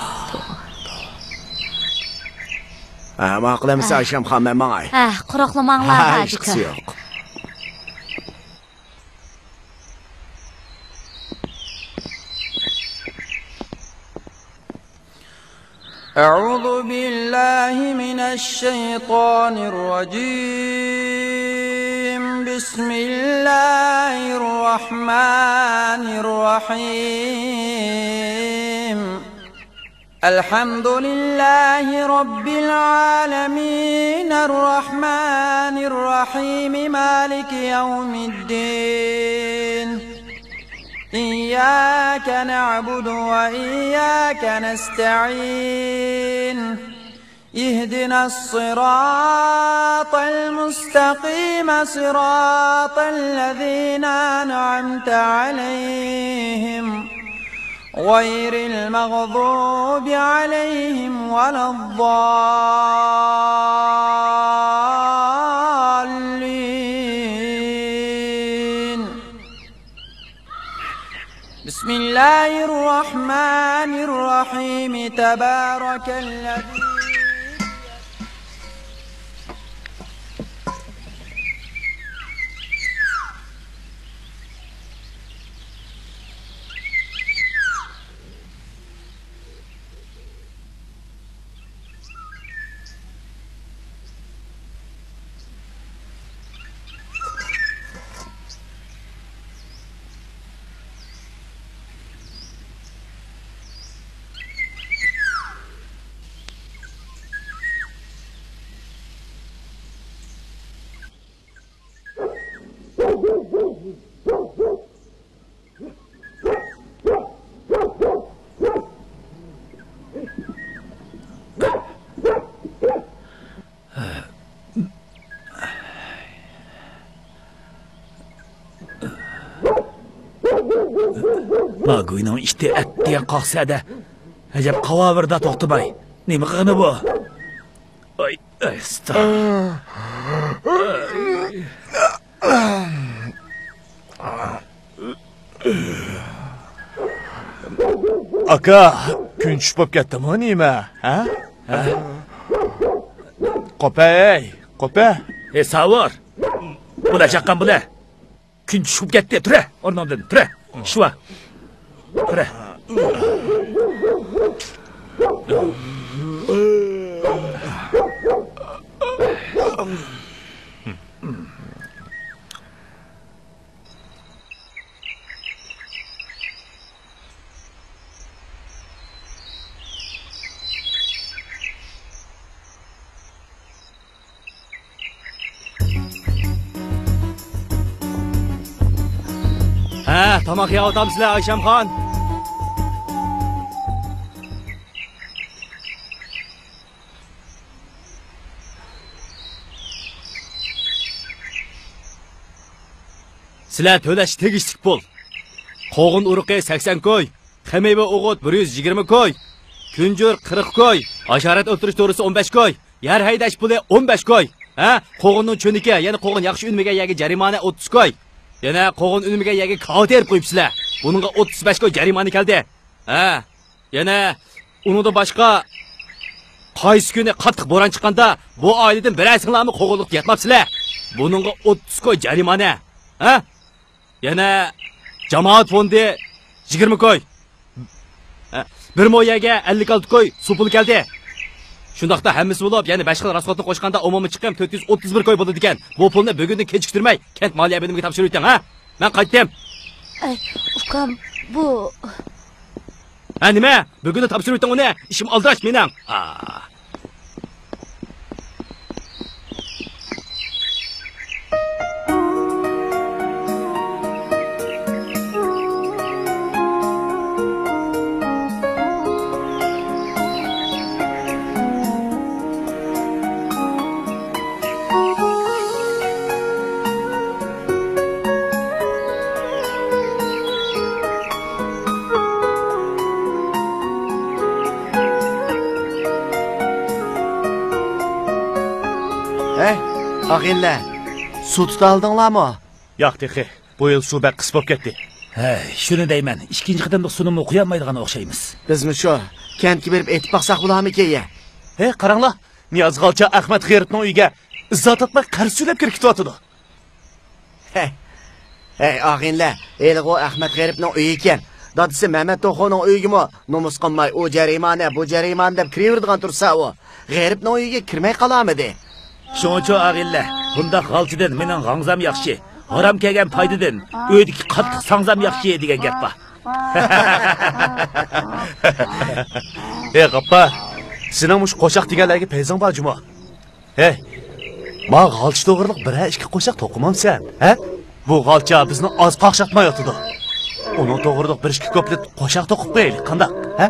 ھە، ماقۇل ئەمىسە، ئايشەمخان، مەن ماڭاي. ھە، قۇرۇقلىماڭلار، ھە، ھاجىكا. ھېچقىسى يوق. أعوذ بالله من الشيطان الرجيم. بسم الله الرحمن الرحيم. الحمد لله رب العالمين، الرحمن الرحيم، مالك يوم الدين. إياك نعبد وإياك نستعين. اهدنا الصراط المستقيم، صراط الذين أنعمت عليهم، غير المغضوب عليهم ولا الضالين. بسم الله الرحمن الرحيم. تبارك الذي ما گۇينىڭ ئىتى ئەتىگەن قاقسەدە. ئەجەب قاۋاۋىردا توختىماي. نېمە قىلغىنى بۇ؟ ئاي، ئەستا. ئاكا، كۈن چۈش بوپ كەتتىمۇ نېمە؟ ھە؟ ھە؟ قوپە، ئەي، قوپە. ئەي، ساۋۇر. بۇلە چاققان بۇلە. كۈن چۈشۈپ كەتتى. تۇرە، ئورنۇڭدىن تۇرە. ئىش بار. تۇرە. ھە، تاماق يەۋاتامسىلەر، ئايشەمخان؟ سىلەر تۆلەش تېگىشلىك پۇل. قوغۇن ئۇرۇقى سەكسەن كوي، خېمىيە ئوغۇت بىر يۈز يىگىرمە كوي، كۈنجۈر قىرىق كوي، ھاشارات ئۆلتۈرۈش دورىسى ئون بەش كوي، يەر ھەيدەش پۇلى ئون بەش كوي. ھە؟ قوغۇننىڭ چۆنىكى، يەنى قوغۇن ياخشى ئۈنمىگەن يەرگە جەرىمانە ئوتتۇز كوي. يەنە قوغۇن ئۈنمىگەن يەرگە كاۋا تېرىپ قويۇپسىلەر. بۇنىڭغا ئوتتۇز بەش كوي جەرىمانە كەلدى. ھە؟ يەنە ئۇنىڭدىن باشقا، قايسى كۈنى قاتتىق بوران چىققاندا، بۇ ئائىلىدىن بىرەرسىڭلارمۇ قوغۇنلۇقتا ياتماپسىلەر. بۇنىڭغا ئوتتۇز كوي جەرىمانە. ھە؟ يەنە جامائەت فوندى يىگىرمە كوي. ھە، بىر مو يەرگە ئەللىك ئالتە كوي سۇ پۇلى كەلدى. شۇنداقتا ھەممىسى بولۇپ، يەنە بەش خىل راسخوتنى قوشقاندا ئومۇمىي چىقىم تۆت يۈز ئوتتۇز بىر كوي بولىدىكەن. بۇ پۇلنى بۈگۈندىن كېچىكتۈرمەي كەنت مالىيە بۆلۈمىگە تاپشۇرۇۋېتىڭ، ھە؟ مەن قايتتىم. ئەي، ئۇكام، بۇ. ھە، نېمە؟ بۈگۈنلا تاپشۇرۇۋېتىڭ ئۇنى. ئىشىم ئالدىراش مېنىڭ. ئا. ھەي، ئاغىنىلەر، سۇ تۇتالدىڭلارمۇ؟ ياق تېخى. بۇ يىل سۇ بەك قىس بولۇپ كەتتى. ھەي، شۇنى دەيمەن. ئىككىنچى قېتىملىق سۇنىمۇ قۇيالمايدىغان ئوخشايمىز. بىزمۇ شۇ. كەنتكە بېرىپ ئېيتىپ باقساق بولارمىكىن يا؟ ھەي، قاراڭلار. نىياز غالچا ئەخمەت غېرىبنىڭ ئۆيىگە ئىززەت ئاتماي قەرز سۆلەپ كىرىپ كېتىۋاتىدۇ. ھەي، ھەي، ئاغىنىلەر، ھېلىقى ئەخمەت غېرىبنىڭ ئۆيى ئىكەن. دادىسى مەمەت توخۇنىڭ ئۆيىگىمۇ نومۇس قىلماي، ئۇ جەرىمانە، بۇ جەرىمانە دەپ كىرىۋېرىدىغان تۇرسا ئۇ. غېرىبنىڭ ئۆيىگە كىرمەي قالامىدى. شۇڭىچۇ ئاغىنىلەر، بۇنداق غالچىدىن مېنىڭ غاڭزام ياخشى، ھارام كەلگەن پايدىدىن ئۆيدىكى قاتتىق ساڭزام ياخشى دېگەن گەپ بار. ھەي غاپپار، سېنىڭ مۇشۇ قوشاق دېگەنلەرگە پەيزىڭ بار جۇمۇ. ھەي، ما غالچا توغرىلىق بىرەر ئىككى قوشاق توقۇمامسەن، ھە؟ بۇ غالچا بىزنى ئاز قاقشاتمايۋاتىدۇ. ئۇنىڭ توغرىلىق بىر ئىككى كۇپلېت قوشاق توقۇپ قويايلى، قانداق، ھە؟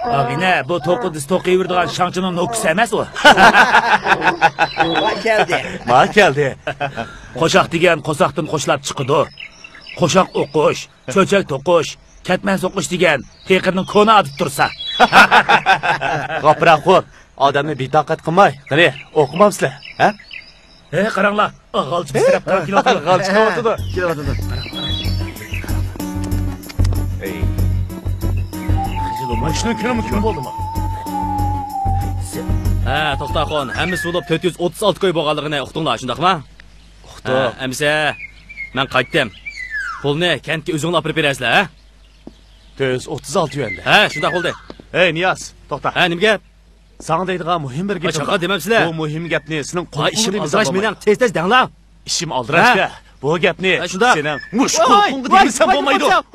ئاغىنە، بۇ توقۇدىسى توقۇيۋېرىدىغان شاڭچىنىڭ نوكىسى ئەمەس ئۇ. ما كەلدى. ما كەلدى. قوشاق دېگەن قورساقتىن قوشلاپ چىقىدۇ. قوشاق ئوقۇش، چۆچەك توقۇش، كەتمەن سوقۇش دېگەن پېقىرنىڭ كونا ئادىتى تۇرسا. غاپپار ئاخۇن، ئادەمنى بىتاقەت قىلماي، قېنى، ئوقۇمامسىلەر، ھە؟ ھەي، قاراڭلار، غالچا پىسىراپ قاراپ كېلىۋاتىدۇ. غالچا كېلىۋاتىدۇ. كېلىۋاتىدۇ. ماشىنا كۈنىمۇ كۈن بولدىمۇ؟ ھە، توختاخۇن، ھەممىسى بولۇپ تۆت يۈز ئوتتۇز ئالتە كوي بولغانلىقىنى ئۇقتۇڭلار، شۇنداقمۇ؟ ئۇقتۇق. ھە، ئەمىسە، مەن قايتتىم. پۇلنى كەنتكە ئۆزۈڭلار ئاپىرىپ بېرەرسىلەر، ھە؟ تۆت يۈز ئوتتۇز ئالتە يۈەندە. ھە، شۇنداق بولدى. ھەي، نىياز، توختا. ھە، نېمە گەپ؟ ساڭا دەيدىغان مۇھىم بىر گېپىم بار. دېمەمسىلەر. بۇ مۇھىم گەپنى سېنىڭ قۇلىقىڭغا ئىشىم ئالدىراش مېنىڭ، تېز-تېز دەڭلار. ئىشىم ئالدىراش-دە. بۇ گەپنى سېنىڭ مۇشۇ قۇلىقىڭغا دېمىسەم بولمايدۇ. ياق،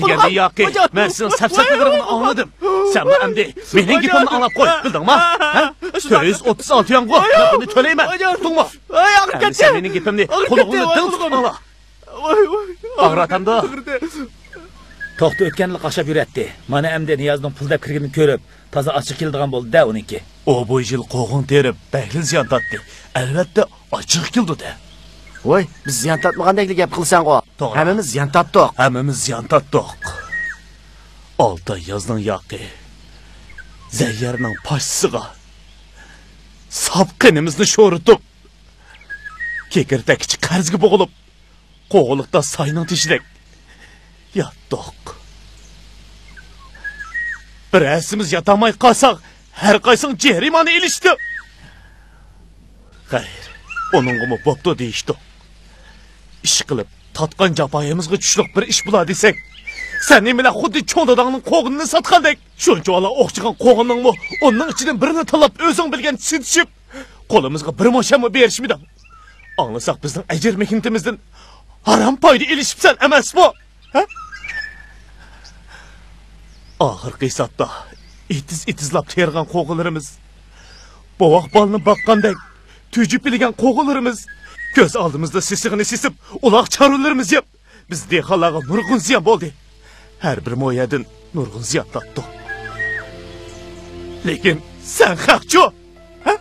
دېگەندە ياقى، مەن سېنىڭ سەپسەتىلىرىڭنى ئاڭلىدىم. سەنمۇ ئەمدى مېنىڭ گېپىمنى ئاڭلاپ قوي، بىلدىڭما؟ ھە؟ تۆت يۈز ئوتتۇز ئالتە يۈەن بۇ، مەن بۇنى تۆلەيمەن. ئۇقتۇڭمۇ؟ ئەمدى سەن مېنىڭ گېپىمنى قۇلىقىڭنى دىڭ تۇتۇپ ئاڭلا. ئاغرىتامدۇ؟ توختا ئۆتكەنلا قاقشاپ يۈرەتتى. مانا ئەمدى نىيازنىڭ پۇل دەپ كىرگىنىنى كۆرۈپ، تازا ئاچچىقى كېلىدىغان بولدى-دە ئۇنىڭكى. ئۇ بۇ يىل قوغۇن تېرىپ، بەكلا زىيان تارتتى. ئەلۋەتتە، ئاچچىقى كېلىدۇ-دە. ۋاي، بىز زىيان تارتمىغاندەكلا گەپ قىلىسەنغۇ. توغرا. ھەممىمىز زىيان تارتتۇق. ھەممىمىز زىيان تارتتۇق. ئالتە ئاي يازنىڭ ياقى، زەييەرنىڭ پاشىسىغا ساپ قېنىمىزنى شورىتىپ، كېكىردەككىچە قەرزگە بوغۇلۇپ، قوغۇنلۇقتا ساينىڭ تېشىدەك ياتتۇق. بىرەرسىمىز ياتالماي قالساق، ھەر قايسىڭ جەرىمانە ئېلىشتى. خەير، ئۇنىڭغىمۇ بوپتۇ دېيىشتۇق. ئىشقىلىپ، تارتقان جاپايىمىزغا چۈشلۈك بىر ئىش بولا دېسەك، سەن نېمىلا خۇددى چوڭ داداڭنىڭ قوغۇنىنى ساتقاندەك، شۇنچىۋالا ئوخشىغان قوغۇننىڭمۇ ئوننىڭ ئىچىدىن بىرىنى تاللاپ ئۆزۈڭ بىلگەن سېتىشىپ، قولىمىزغا بىر مو شەممۇ بېرىشمىدىڭ. ئاڭلىساق بىزنىڭ ئەجىر مېھنىتىمىزدىن ھارام پايدا ئېلىشىپسەن ئەمەسمۇ؟ ھە؟ ئاخىرقى ھېسابتا ئېتىز-ئېتىزلاپ تېرىغان قوغۇنلىرىمىز بوۋاق بالىنى باققاندەك تۈجۈپ بىلگەن قوغۇنلىرىمىز، كۆز ئالدىمىزدا سېسىغىنى سېسىپ، ئۇلاغ چارۋىلىرىمىز يەپ، بىز دېھقانلارغا نۇرغۇن زىيان بولدى. ھەر بىر مو يەردىن نۇرغۇن زىيان تارتتۇق. لېكىن سەن خەقچۇ؟ ھە؟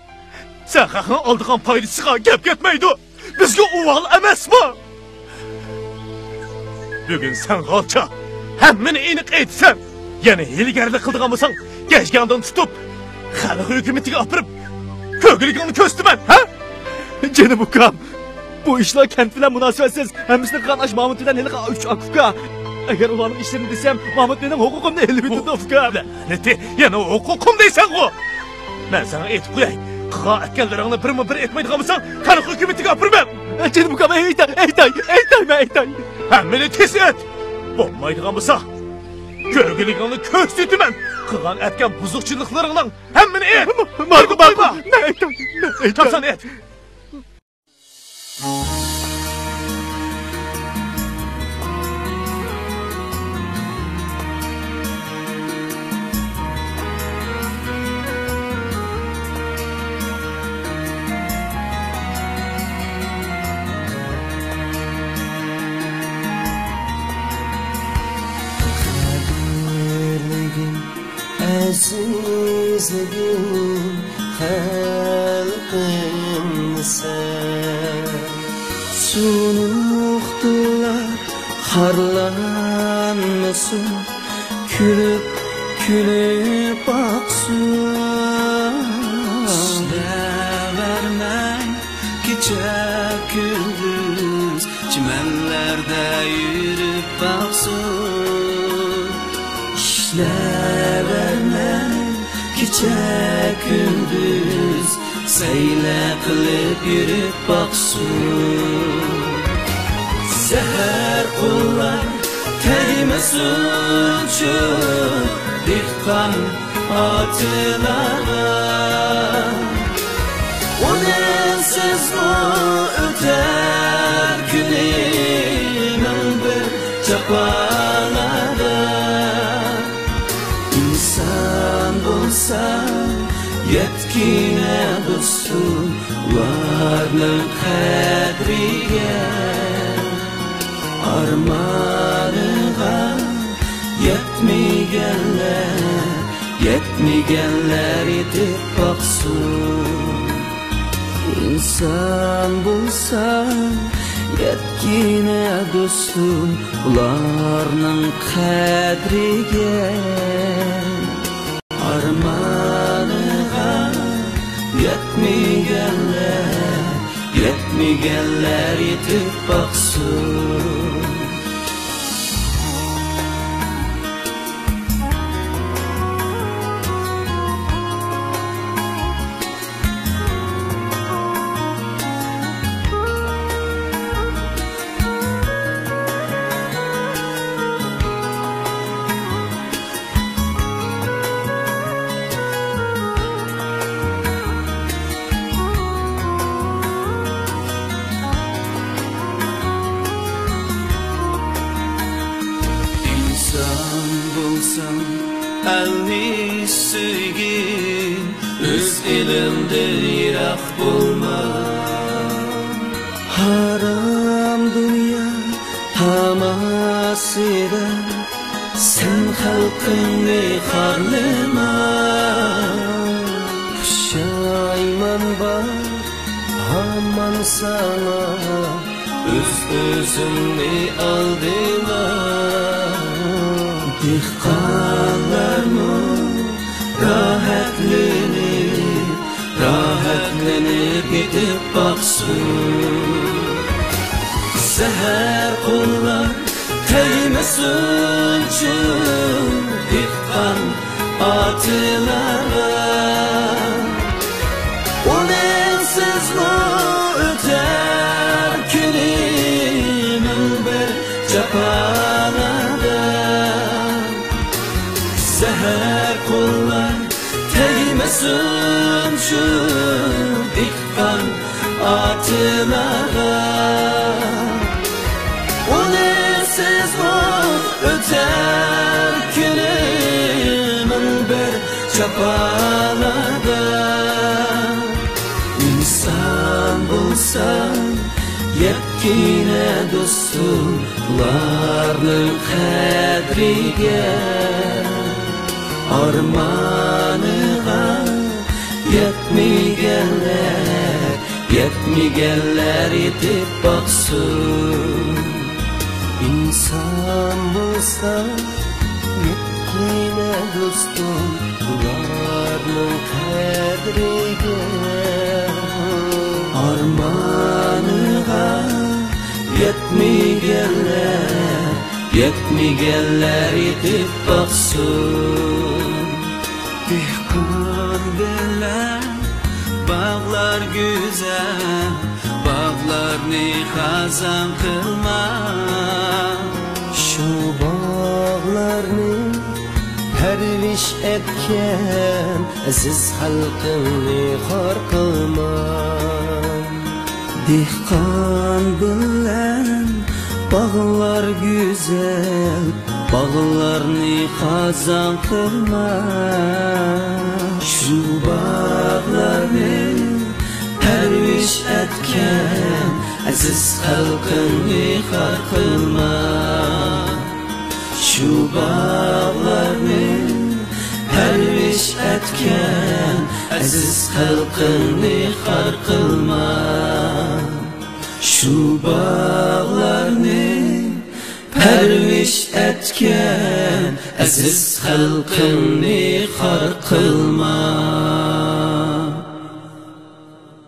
سەن خەقنىڭ ئالىدىغان پايدىسىغا گەپ كەتمەيدۇ. بىزگە ئۇۋال ئەمەسمۇ؟ بۈگۈن سەن غالچا، ھەممىنى ئېنىق ئېيتىسەن. يەنە ھىيلىگەرلىك قىلىدىغان بولساڭ، گەجگەڭدىن تۇتۇپ، خەلق ھۆكۈمىتىگە ئاپىرىپ، كۆرگۈلۈكۈڭنى كۆرسىتىمەن، ھە؟ جېنىم ئۇكام، بۇ ئىشلار كەنت بىلەن مۇناسىۋەتسىز. ھەممىسىنى قىلغان ئاشۇ مامۇت بىلەن ھېلىقى ئۈچ ئاكا ئۇكا. ئەگەر ئۇلارنىڭ ئىشلىرىنى دېسەم، مامۇت مېنىڭ ھوقۇقۇمنى ئېلىۋېتىدۇ، ئۇكام. لەنىتى، يەنە ھوقۇقۇم دەيسەنغۇ؟ مەن ساڭا ئېيتىپ قوياي، قىلغان ئەتكەنلىرىڭنى بىرمۇ بىر ئېيتمايدىغان بولساڭ، خەلق ھۆكۈمىتىگە ئاپىرىمەن. جېنىم ئۇكام، ئېيتاي، ئېيتاي، ئېيتاي، مەن ئېيتاي. ھەممىنى تېز ئېيت! بولمايدىغان بولسا، كۆرگۈلۈكۈڭنى كۆرسىتىمەن. قىلغان ئەتكەن بۇزۇقچىلىقلىرىڭنىڭ ھەممىنى ئېيت! ماقۇل، ماقۇل، ماقۇل. مەن ئېيتاي، مەن ئېيتاي. تاپسان ئېيت! قەدىرلىگىن، ئەزىزلىگىن خەلقىمنى سەن. سۇنۇق تىللار خارلانمىسۇن، كۈلۈپ، كۈلۈپ باقسۇن. ئىشلەۋەرمەي كېچە كۈندۈز، چىمەنلەردە يۈرۈپ باقسۇن. ئىشلەۋەرمەي كېچە كۈندۈز، سەيلە قىلىپ يۈرۈپ باقسۇن. زەھەر قۇللار تەگمىسۇنچۇ دېھقان ئاتىلارغا. ئۇنىڭسىزمۇ ئۆتەر كۈنى مىڭ بىر جاپالاردا. ئىنسان بولساڭ، يەتكىنە دوستۇم، ئۇلارنىڭ قەدرىگە. ئارمانىغا يەتمىگەنلەر، يەتمىگەنلەر يېتىپ باقسۇن. ئىنسان بولساڭ، يەتكىنە دوستۇم، ئۇلارنىڭ قەدرىگە. ئارمانىغا يەتمىگەنلەر، يەتمىگەنلەر يېتىپ باقسۇن. ئىنسان بولساڭ، ئەلنى سۆيگىن، ئۆز ئېلىڭدىن يىراق بولما. ھارام دۇنيا تاماسىدا سەن خەلقىڭنى خارلىما. پۇشايمان بار ھامان ساڭا، ئۆز-ئۆزۈڭنى ئالدىما. دېھقانلارمۇ راھەتلىنىپ، راھەتلىنىپ يېتىپ باقسۇن. زەھەر قۇللار تەگمىسۇنچۇ دېھقان ئاتىلارغا. ئۇنىڭسىزمۇ ئۆتەر كۈنى مىڭ بىر جاپالاردا. زەھەر قۇللار تەگمىسۇنچۇ دېھقان ئاتىلارغا. ئۇنىڭسىزمۇ ئۆتەر كۈنى مىڭ بىر جاپالاردا. ئىنسان يەتكىنە دوستۇم ئۇلارنىڭ قەدرىگە. ئارمانىغا يەتمىگەنلەر، يەتمىگەنلەر يېتىپ باقسۇن. ئىنسان بولسا يەتكىنە دوستۇم ئۇلارنىڭ قەدرىگە. ئارمانىغا يەتمىگەنلەر، يەتمىگەنلەر يېتىپ باقسۇن. دېھقان بىلەن باغلار گۈزەل، باغلارنى قازان قىلما. شۇ باغلارنى پەرۋىش ئەتكەن ئەزىز خەلقىڭنى خار قىلما. دېھقان بىلەن باغلار گۈزەل، باغلارنى قازان قىلما. شۇ باغلارنى پەرۋىش ئەتكەن ئەزىز خەلقىڭنى خار قىلما. شۇ باغلارنى پەرۋىش ئەتكەن ئەزىز خەلقىڭنى خار قىلما. شۇ باغلارنى پەرۋىش ئەتكەن ئەزىز خەلقىڭنى خار قىلما.